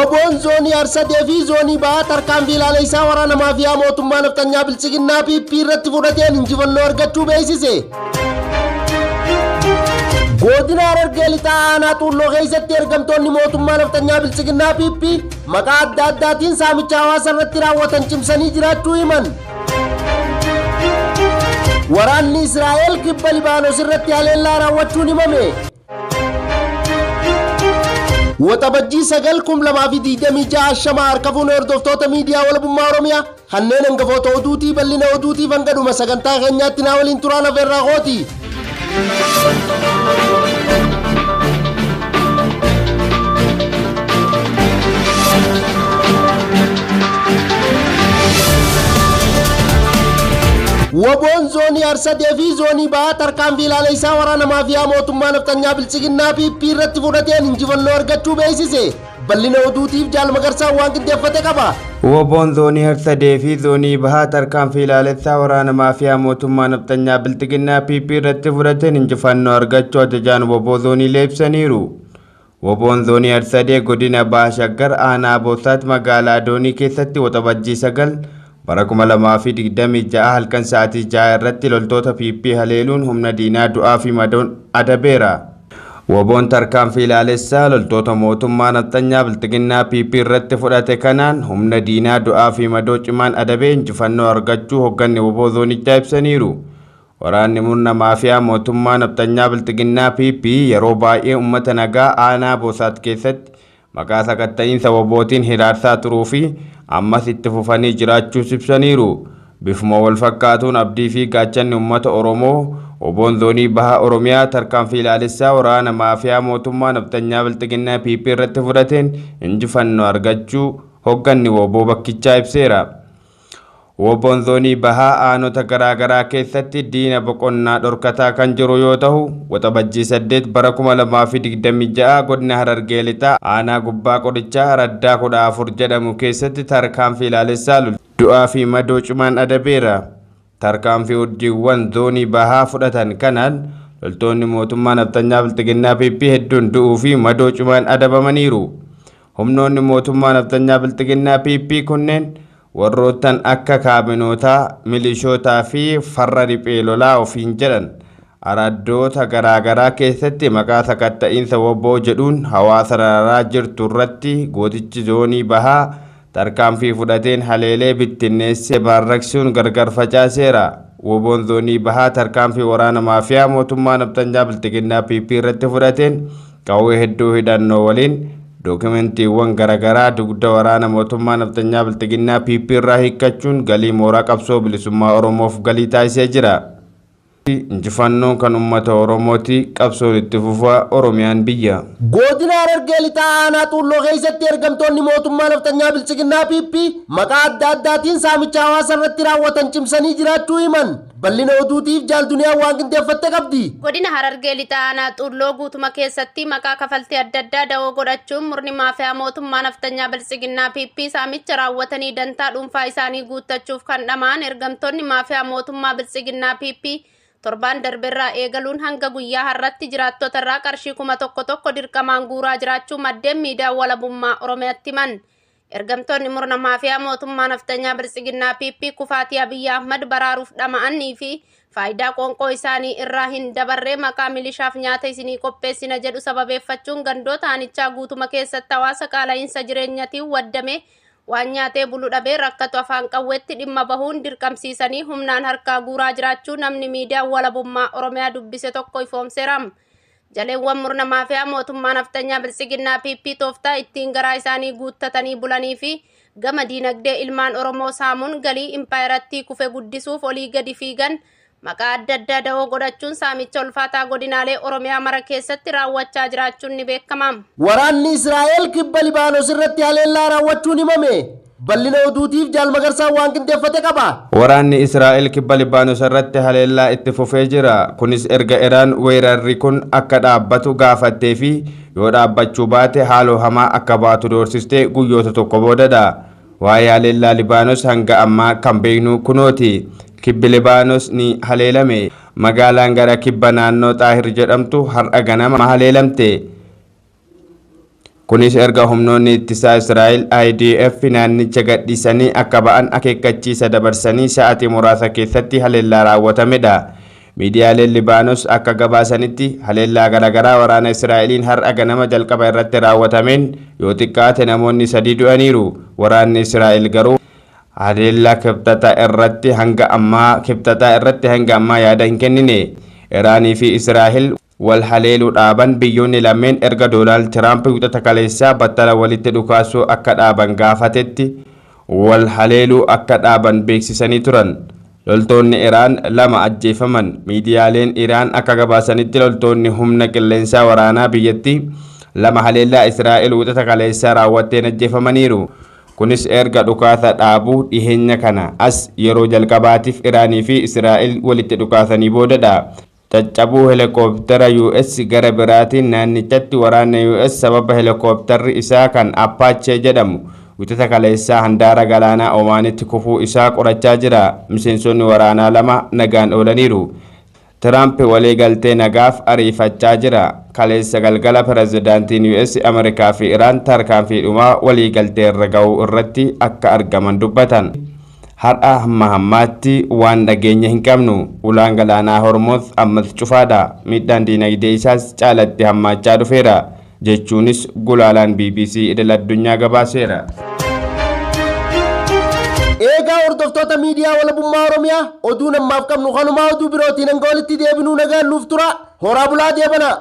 WBOn Zoonii Harsadee fi Zoonii Bahaa tarkaanfii ilaaleysaa waraana maafiyaa mootummaa nafxanyaa Biltsiginnaa PP irratti fudhateen injifannoo argachuu beeksise. Godina Harargee Lixaa Aanaa Xuulloo keessatti ergamtoonni mootummaa nafxanyaa Biltsiginnaa PP maqaa adda addaatiin saamicha hawaasa irratti raawwatan cimsanii jiraachuu himan. Waraanni Israa'el kibba Libaanos irratti haleellaa raawwachuun himame. Waxabajjii 9 2026 Ashamaa harka fuune hordoftoota miidiyaa walabummaa Oromiyaa kanneen hangafoota oduutii bal'ina oduutiif hanga dhuma sagantaa keenyaatti naa waliin turaan afeerraa kooti. Woboon zoonii Harsadee fi zoonii Bahaa tarkaanfii ilaaleysaa waraana maafiyaa mootummaa nafxanyaa Biltsiginnaa PP irratti fudhateen injifannoo argachuu beeksise. Bal'ina oduutiif Jaal Magarsaan waan qindeeffate qaba. Woboon zoonii Harsadee fi zoonii Bahaa tarkaanfii ilaalessaa waraana maafiyaa mootummaa nafxanyaa Bilxiginnaa PP irratti fudhateen injifannoo argachuu ajajaan Woboo zooniilee ibsaniiru. Woboon zoonii Harsadee godina Baha Shaggar aanaa Boosaat magaalaa Doonii keessatti Waxabajjii 9 bara 2026 halkan sa'aatii 6 irratti loltoota PP haleeluun humna diinaa du'aa fi madoon adabeera. Woboon tarkaanfii ilaalessaa loltoota mootummaa nafxanyaa Bilxiginnaa PP irratti fudhate kanaan humna diinaa du'aa fi madoo cimaan adabee injifannoo argachuu hogganni Woboo zoonichaa ibsaniiru. Waraanni murna maafiyaa mootummaa nafxanyaa Bilxiginnaa PP yeroo baay'ee uummata nagaa aanaa Boosaat keessatti maqaa sakatta'iinsa Wobootiin hiraarsaa turuu fi ammas itti fufanii jiraachuus ibsaniiru. Bifuma wal fakkaatuun abdii fi gaachanni uummata Oromoo Woboon zoonii Baha Oromiyaa tarkaanfii ilaalessaa waraana maafiyaa mootummaa nafxanyaa Bilxiginnaa PP irratti fudhateen injifannoo argachuu hogganni Woboo bakkichaa ibseera. Woboon zoonii Bahaa aanota garaagaraa keessatti diina boqonnaa dhorkataa kan jiru yoo ta'u, Waxabajjii 8 bara 2026 godina Harargee Lixaa aanaa Gubbaa Qorichaa Araddaa 14 jedhamu keessatti tarkaanfii ilaalessaa du'aa fi madoo cimaan adabeera. Tarkaanfii urjiiwwan zoonii Bahaa fudhatan kanaan loltoonni mootummaa nafxanyaa Bilxiginnaa PP hedduun du'uu fi madoo cimaan adabamaniiru. Humnoonni mootummaa nafxanyaa Bilxiginnaa PP kunneen warroottan akka kaabinootaa, milishootaa fi farra riphee lolaa ofiin jedhan araddoota garaagaraa keessatti maqaa sakatta'iinsa Woboo jedhuun hawaasa dararaa jirtu irratti gootichi zoonii Bahaa tarkaanfii fudhateen haleelee bittinneessee baarraksuun gargar facaaseera. Woboon zoonii Bahaa tarkaanfii waraana maafiyaa mootummaa nafxanyaa Bilxiginnaa PP irratti fudhateen qawwee hedduu hidhannoo waliin dookumentiiwwan garaagaraa dugda waraana mootummaa nafxanyaa Bilxiginnaa PP irraa hiikkachuun galii mooraa qabsoo bilisummaa Oromoof galii taasisee jira. Injifannoon kan uummata Oromooti qabsoon itti fufaa Oromiyaan biyya. Godina Harargee Lixaa Aanaa Xuulloo keessatti ergamtoonni mootummaa nafxanyaa Biltsiginnaa PP maqaa adda addaatiin saamicha hawaasa irratti raawwatan cimsanii jiraachuu himan. Bal'ina oduutiif Jaal Duniyaan waan qindeeffatte qabdi. Godina Harargee Lixaa Aanaa Xuulloo guutuma keessatti maqaa kafaltii adda addaa da'oo godhachuun murni maafiyaa mootummaa nafxanyaa Biltsiginnaa PP saamicha raawwatanii dantaa dhuunfaa isaanii guuttachuuf kan dhama'an ergamtoonni maafiyaa mootummaa Biltsiginnaa PP torbaan darberraa eegaluun hanga guyyaa har'atti jiraattota irraa qarshii 1000 dirqamaan guuraa jiraachuu maddeen miidiyaa walabummaa Oromiyaatti himan. Ergamtoonni murna maafiyaa mootummaa nafxanyaa Biltsiginnaa PP kufaatii Abiyyi Ahmad baraaruuf dhama'anii fi faayidaa qoonqoo isaanii irraa hin dabarree maqaa milishaaf nyaata isinii qopheessina jedhu sababeeffachuun gandoota aanichaa guutuma keessatti hawaasa qaala'iinsa jireenyatiin waddame waan nyaatee bulu dhabee rakkatu afaan qawweetti dhimma bahuun dirqamsiisanii humnaan harkaa guuraa jiraachuu namni miidiyaa walabummaa Oromiyaa dubbise tokko ifoomseera. Jaleewwan murna maafiyaa mootummaa nafxanyaa Biltsiginnaa PP tooftaa ittiin garaa isaanii guuttatanii bulanii fi gama diinagdee ilmaan Oromoo saamuun galii impaayerattii kufe guddisuuf olii gadi fiigan maqaa adda addaa da'oo godhachuun saamicha ulfaataa godinaalee Oromiyaa mara keessatti raawwachaa jiraachuun ni beekama. Waraanni Israa'el kibba Libaanos irratti haleellaa raawwachuun himame. Bal'ina oduutiif Jaal Magarsaan waan qindeeffate qaba. Waraanni Israa'el kibba Libaanos irratti haleellaa itti fufee jira. Kunis erga Iraan weerarri kun akka dhaabbatu gaafattee fi yoo dhaabbachuu baate haaloo hamaa akka baatu doorsistee guyyoota tokko boodadha. Waa'ee haleellaa Libaanos hanga ammaa kan beeknu kunooti. Kibbi Libaanos ni haleelame. Magaalaan gara kibba naannoo Xaahir jedhamtu har'a ganama haleelamte. Kunis erga humnoonni ittisaa Israa'el IDF naannicha gadhiisanii akka ba'an akeekkachiisa dabarsanii sa'aatii muraasa keessatti haleellaa raawwatamedha. Miidiyaaleen Libaanos akka gabaasanitti haleellaa garaagaraa waraana Israa'eliin har'a ganama jalqaba irratti raawwatameen yoo xiqqaate namoonni 3 du'aniiru. Waraanni Israa'el garuu haleellaa Kibxataa irratti hanga ammaa Kibxataa irratti hanga ammaa yaada hin kennine. Iraanii fi Israa'el wal haleeluu dhaaban. Biyyoonni lameen erga Doonaald Tiraamp Wixata kaleessaa battala walitti dhukaasuu akka dhaaban gaafatetti wal haleeluu akka dhaaban beeksisanii turan. Loltoonni Iraan 2 ajjeefaman. Miidiyaaleen Iraan akka gabaasanitti loltoonni humna qilleensaa waraanaa biyyattii 2 haleellaa Israa'el Wixata kaleessaa raawwatteen ajjeefamaniiru. Kunis erga dhukaasa dhaabuu dhiheenya kana as yeroo jalqabaatiif Iraanii fi Israa'el walitti dhukaasanii boodadha. Caccabuu helikooптara US. Gara biraatiin naannichatti waraanni US sababa helikoophtarri isaa kan Apache jedhamu Wixata kaleessaa handaara galaanaa Omaanitti kufuu isaa qorachaa jira. Miseensonni waraanaa 2 nagaan oolaniiru. Tiraamp waliigaltee nagaaf ariifachaa jira. Kaleessa galgala pirezidaantiin US Ameerikaa fi Iraan tarkaanfii dhumaa waliigaltee irra ga'uu irratti akka argaman dubbatan. Har'a hamma hammaatti waan dhageenya hin qabnu. Ulaan galaanaa Hormuz ammas cufaadha. Miidhaan diinagdee isaas caalatti hammaachaa dhufeera. Jechuunis gulaalaan BBC idil addunyaa gabaaseera. Eegaa hordoftoota miidiyaa Walabummaa Oromiyaa, oduun ammaaf qabnu kanumaa. Oduu birootiin hanga walitti deebinuu nagaan nuuf tura. Horaa bulaa deebana.